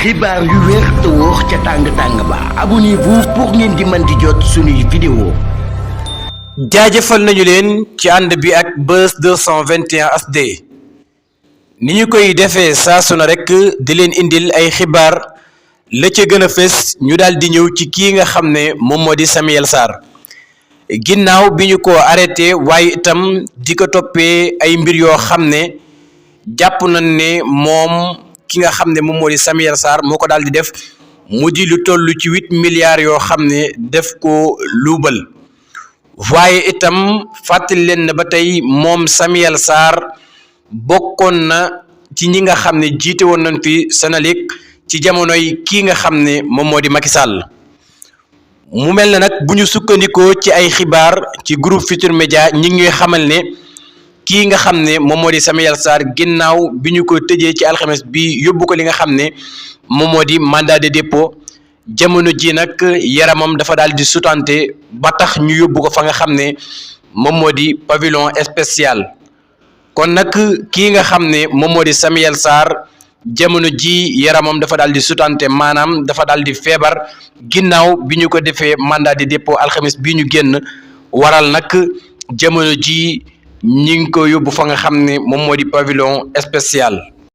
xibaar yu wér te wóor ca tàng-tàng ba abonnez-vous pour ngeen di mën di jot suñuy vidéo. jaajëfal nañu leen ci ànd bi ak Buzz 221 HD ni ñu koy defee saa su ne rek di leen indil ay xibaar la ca gën a fës ñu daal di ñëw ci kii nga xam ne moom moo di Samuel Sarr ginnaaw bi ñu ko arrêté waaye itam di ko toppee ay mbir yoo xam ne jàpp nañ ne moom ki nga xam ne moom moo di Samuel Sarr moo ko daal di def mu di lu toll ci 8 milliards yoo xam ne def ko luubal waaye itam fàttali leen ne ba tey moom Samuel Sarr bokkoon na ci ñi nga xam ne jiite woon nañ fi Senelec ci jamonoy kii nga xam ne moom moo di Macky Sall mu mel ne nag bu ñu sukkandikoo ci ay xibaar ci groupe Futurs Médias ñi ngi ñuy xamal ne kii nga xam ne moom moo di Samuel Sarr ginnaaw bi ñu ko tëjee ci alxames bi yóbbu ko li nga xam ne moom moo di mandat de dépôt jamono ji nag yaramam dafa daal di sutante ba tax ñu yóbbu ko fa nga xam ne moom moo di pavillon spécial kon nag kii nga xam ne moom moo di Samuel Sarr jamono ji yaramam dafa daal di sutante maanaam dafa daal di feebar ginnaaw bi ñu ko defee mandat de dépôt alxames bi ñu génn waral nag jamono ji ñi ngi ko yóbbu fa nga xam ne moom moo di pavillon spécial